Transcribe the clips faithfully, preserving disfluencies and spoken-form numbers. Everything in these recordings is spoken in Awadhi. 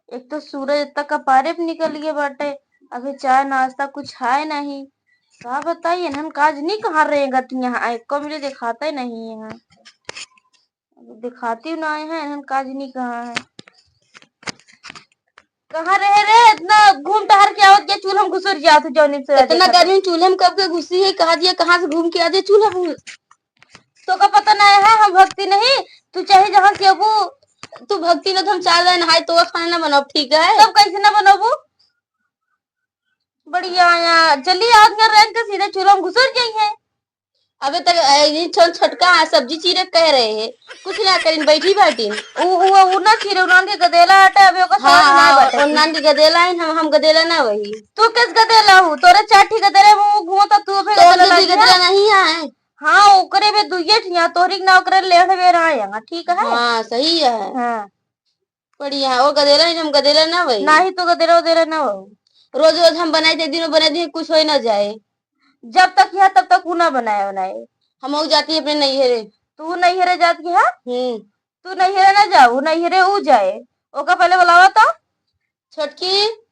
एक तो सूरज इतना कपारे पे निकल गए बाटे, अभी चाय नाश्ता कुछ है नहीं। का बताई, इन्हन काज नहीं कहाँ रहे गतियाँ, एको मिले दिखाते नहीं हैं। दिखाती ना है, इन्हन काज नहीं कहाँ है। कहाँ रहे रे? इतना घूम टहर के आवत के चूल्हा में घुसर जात हो जौनी से इतना गर्मी में चूल्हा में कब के घुसी है, कहा दिया, कहाँ से घूम के आ जाए चूल्हा में? तो का पता ना है, हम भक्ति नहीं, तू चाहे जहाँ से अबू। तू भक्ति ना, तो हम चार दाई नहाए, तो खाना ना बनाओ, ठीक है? तब कैसे ना बनाबू? बढ़िया आया, चली आज घर रह के सीधे चूल्हा में घुसर जाई है। अबे तक, ए, ये छोल छोटका है, सब्जी चीरे कह रहे हैं, कुछ ना करिन, बैठी बाटिन। उ, उ, उ ना चीरे, उन्हान के गदेला आटे, अबे ओकर समझ ना हाँ, बाटे। उन्हान के गदेला है, हम, हम गदेला ना वही। तू किस गदेला हूँ? तोरे चार ठी गदेले में वो घूमता, तू अबे तो गदेला गदेला लगिया। गदेला नहीं है। हाँ, ओकरे बे दुइये ठिया, तोरी के ना ओकरे लेढ़ बे रहा है, ठीक है? हाँ, सही है। हाँ। बढ़िया, वो गदेला नहीं, हम गदेला ना वही। नाही तो गदेला उदेला ना हो। रोज रोज हम बनाई दे, दिनों बनाई दे, कुछ होई ना जाए। जब तक यहाँ तब तक ऊ ना बनाए बनाए। हम ऊ जाती अपने नैहरे। तू नैहरे जात की है? हम्म। तू नैहरे ना जाऊ, नैहरे ऊ जाए। ओका पहले बुलावा तो। छोटकी।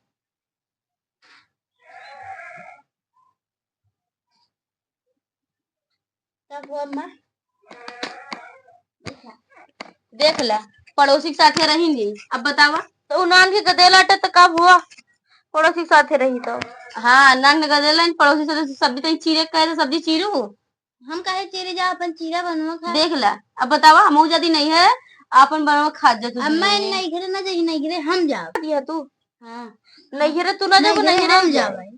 तब वो अम्मा, देख ला, पड़ोसी के साथे रहिन जी। अब बतावा। तो उ नान के गदेला अटे तो का हुआ? पड़ोसी के साथे रही तो। हाँ, नान के गदेला, पड़ोसी के साथे सब्जी तनी चीरे के कहे तो सब्जी चीरू। हम काहे चीरे जा, अपन चीरा बनवा खा। देख ला, अब बतावा, हमहू जदी नैहरे, अपन बनवा खा जा तू अम्मा, दुनिया में। नैहरे ना जाई, नैहरे हम जाब। दिया तू? हाँ। नैहरे तू ना जाबो, नैहरे नैहरे हम हम जाब। जाब।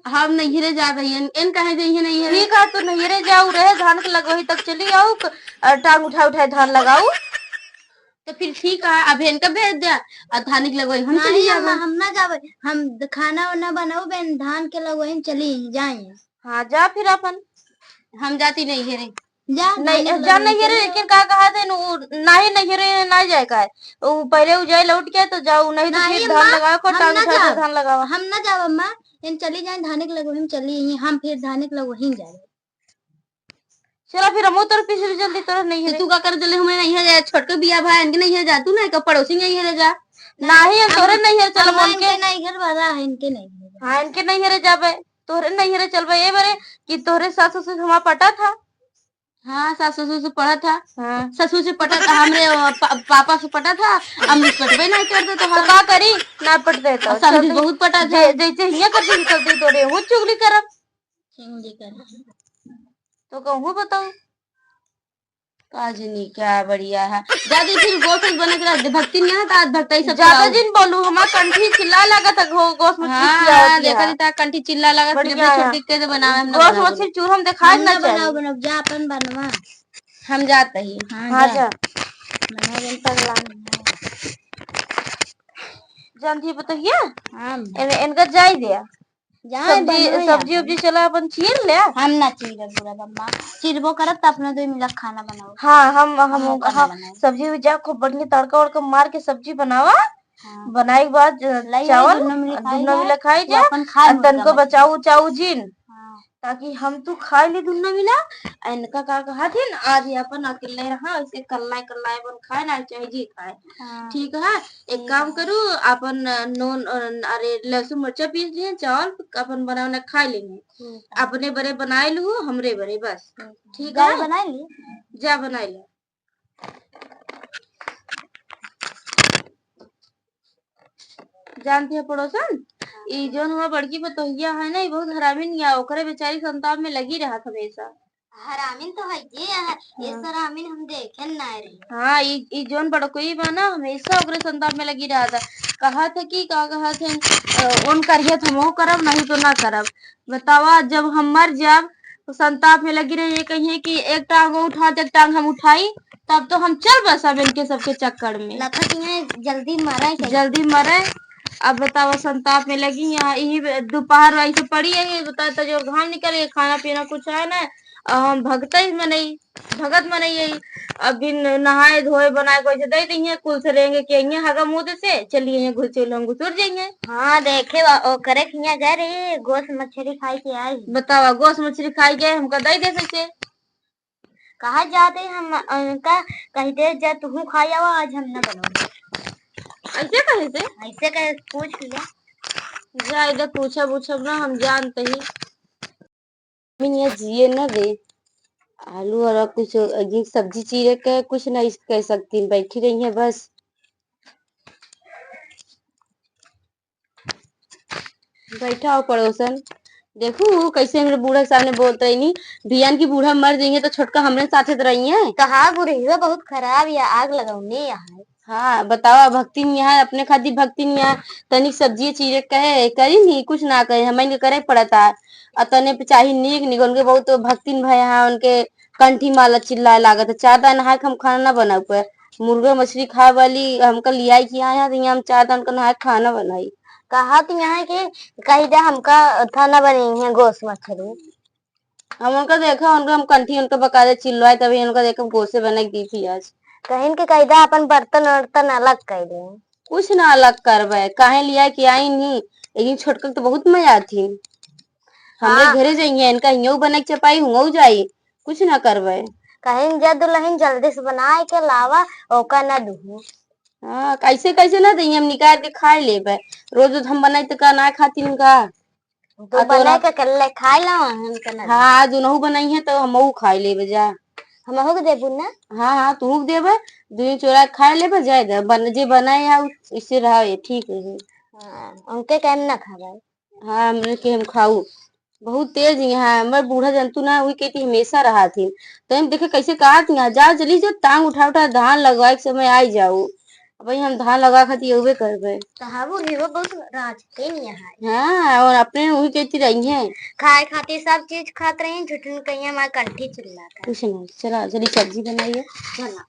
हम नैहरे जा रही हैं, इन काहे जइहे नैहरे? ठीक है, तू नैहरे जाऊ रहे, धान के लगवही तक चली आऊ, क-, अ, टांग उठा उठाए धान लगाऊ। तो फिर ठीक है, अब इनका भेज दे, और धान के लगवही हम चली नहीं, हम, जाबे। हम ना जाबे, हम द-, खाना वाना बनाऊ बेन, धान के लगवही हम चली जाए। हाँ, जा फिर अपन। हम जाती नैहरे। जा, नहीं, धान जा लगवही नैहरे, चली लेकिन जाओ। का कहा थे, उ, नहीं नैहरे ना जाए का है। उ पहले उ जाए लौट के तो जाओ, नहीं तो नहीं फिर धान अम्मा, लगाओ, को हम टांग ना उठा के जाओ। धान लगाओ। हम ना जाओ अम्मा, इन चली जाए धाने के लगवही में चली, हम फिर धाने के लगवही में जाए। चला फिर हमहू तोर पीछे भी जल्दी तोर नहीं तो है। तू का कर चले हमें नहीं है जा, छोटके बिया भाई इनके नहीं है जा, तू नहीं का पड़ोसी नहीं है जा। नहीं, हम तोरे हम, नहीं है, चलो हम मन इनके के। नहीं घर वाला है, इनके नहीं घर। हाँ, इनके नहीं है रे जाबे, तोरे नहीं है रे चलबे, ये बरे कि तोरे सासू से हमारा पटा था। हाँ, सास ससुर से पटा था। हाँ। ससुर से पटा था, हमरे, अ, पा-, पापा से पटा था, अमृत पटबे नहीं करते तो तो हम। का करी? ना पटते तो। और समझी चलते। बहुत पटा था। जै-, जैसे हियाँ कर दी, चलते तो रे, वो चुगली करब। चुगली करब। तो कहूँ बताओ। काजनी क्या बढ़िया है। जादी फिर गोस बने के रख दे, भक्ति नहीं है तो आज भक्ति सब ज्यादा खिलाओ। जिन बोलू, हमार कंठी चिल्ला लागत है, गो-, गोस मछली हाँ, खिलावत हाँ, है। देखा दी ता कंठी चिल्ला लागत, बढ़िया जब है। छोटी के तो बनावे हम ना गोस बनावे। मछली चूर हम देखाए हम ना ना बनाओ, चाहिए। बनाओ, जा अपन बनवा। हम जात ही। हाँ, हाँ, जा। जा। मना जन पगला नहीं है। जानती है पतोहिया? हाँ। एमे, इनका जाई दिया। जाए सब्जी, बनवे सब्जी अपन। उब्जी चला अपन चीर ले। हम ना चीरब बुरा बम्मा। चीरबो करब त अपना दो मिला खाना बनाओ। हाँ, हम, हम, हम खाना हाँ, बनाओ। सब्जी उब्जी जा खूब बढ़िया तड़का वड़का मार के सब्जी बनावा। हाँ। बनाए के बाद ज-, लई चावल, दुन्नो मिला खाई दुन्नो जा, मिला खाई तू जा, अपन खा और मुर्गा तनको मछली। बचाऊ उचाऊ जिन। हाँ। ताकि हम तू खाए ली दुन्नो मिला। आ इनका का कहा थी न, आज ये अपन अकेले रहा, ऐसे कल्ला कल्ला अपन खाए ना, चाहे जी खाए। हाँ। ठीक है, एक ठीक काम है। करू, अपन नून, अरे लहसुन मिर्चा पीस लिए, चावल अपन बना बना खा लेंगे। ठीक है। अपने बरे बनाए लू, हमरे बरे बस। ठीक है। ठीक जा है? बना ली। जा बनाए ले। जानती है पड़ोसन, ई जौन हमार बड़की पतोहिया है ना, ई बहुत हरामिन या, ओकरे बेचारी संताप में लगी रहत हमेशा। हरामिन तो है ये है, ये हाँ। सरामिन हम देखे ना रही। हाँ, ई, ई जौन बड़कोई बा ना, हमेशा ओकरे संताप में लगी रहत है। कहत है कि का कहत है, अ, उन करिए तो हमहू करब, नहीं तो ना करब। बतावा, जब हम मर जाब, तो संताप में लगी रही, ये कहिए कि एक टांग वो उठा, एक टांग हम उठाई, तब तो हम चल बसब इनके सबके चक्कर में। लखत इहाँ जल्दी मरे के। जल्दी मरे। अब बतावा, संताप में लगी यहाँ, यही बे-, दोपहर वैसे पड़ी है, ये बतावा, तो जो घाम निकल गए, खाना पीना कुछ है ना, और हम भगते ही मनई, भगत मनई है। अब बिन नहाए धोए बनाए कोई से दे दी है, कुल से रहेंगे कि यहाँ हगा मुँह से, चलिए यहाँ घुस, चलो हम घुसुर जाएंगे। हाँ, देखे बा, ओकरे के हियाँ गए रही, गोस मछरी खाई के आई। बतावा, गोस मछरी खाई के हमका दे दे सके। कहा जाते हम उनका कह दे, "जा तू खाई आवा, आज हम ना बनाओ।" ऐसे कहे से? ऐसे कहे, पूछ ले। जा इधर, पूछब उछब ना, हम जानते ही। मम्मी यहाँ जिए न दे। आलू और कुछ, ये सब्जी चीरे के कुछ नहीं कह सकती, बैठी रही है बस। बैठा हो पड़ोसन, देखू कैसे हमरे बूढ़ा के सामने बोलत रही नी, बियान की बूढ़ा मर जाइए तो छोटका हमरे साथे तो रही है। कहा बुढ़िया बहुत खराब या आग लगौने यहाँ। हाँ बतावा, भक्तिन यहाँ अपने खातिर भक्तिन यहाँ तनिक सब्जी चीरे कहे करी नी, कुछ ना कहे, हमन के करे पड़ता। और तने पे चाही नीक नीक, उनके बहुत भक्तिन भय यहाँ उनके कंठी माला चिल्लाए लागत है, चार दान नहाए के हम खाना ना बनाऊ पे। मुर्गा मछली खाए वाली हमका लियाई के आए हैं, तो यहाँ हम चार दान का नहाए के खाना बनाई। कहा तो यहाँ के कही दे हमका था ना बनी है गोस मछली। हम उनका देखा, उनका हम कंठी उनका बकायदा चिल्लाए, तभी उनका देखा गोसे बना के दी थी आज। कहीं के कही दे अपन बर्तन वर्तन अलग कर दे। कुछ ना अलग करबे, काहे लिया कि आई नहीं, लेकिन छोटका के तो बहुत मजा आती। हमरे हाँ। घरे जाइए, इनका हियौ बना के चपाई, हुआं जाई, कुछ ना करबे। कहीं जा दुल्हन जल्दी से बनाए के लावा, ओका ना दुहू। हाँ, कैसे कैसे ना दइए, हम निकाल के खाए लेबे। रोज रोज हम बनाई तो का ना खाती इनका? तो आ तोरा बनाए के कल्ले खाए लावा, हम के ना हाँ, आज उनहु बनाई है तो हमहु खाए लेबे जा। हमहु के देबू ना? हाँ, हाँ, तू के देबे, दुई चोरा खाए लेबे, जाए दे। बन-, जे बनाए है, उ-, इससे रहा, ये ठीक है। हाँ, उनके कहम ना खावे। हाँ, हमने के हम खाऊ। बहुत तेज यहाँ, हमर बूढ़ा जंतु ना, वही कहती हमेशा रहा थी। तो हम देखे कैसे कहा थी, यहाँ जाओ, चली जाओ, टांग उठा उठा धान लगवाए के समय आई जाओ। अब हम धान लगा खाती उबे करबे। तो हाँ, बूढ़ी वो बहुत राज के नहीं है। हाँ, और अपने वही कहती रही है। खाए खाती सब चीज खात रही, झुठन कहीं हमारे कंठी चिल्ला कर। कुछ नहीं, चला, चली सब्जी बनाइए। चला।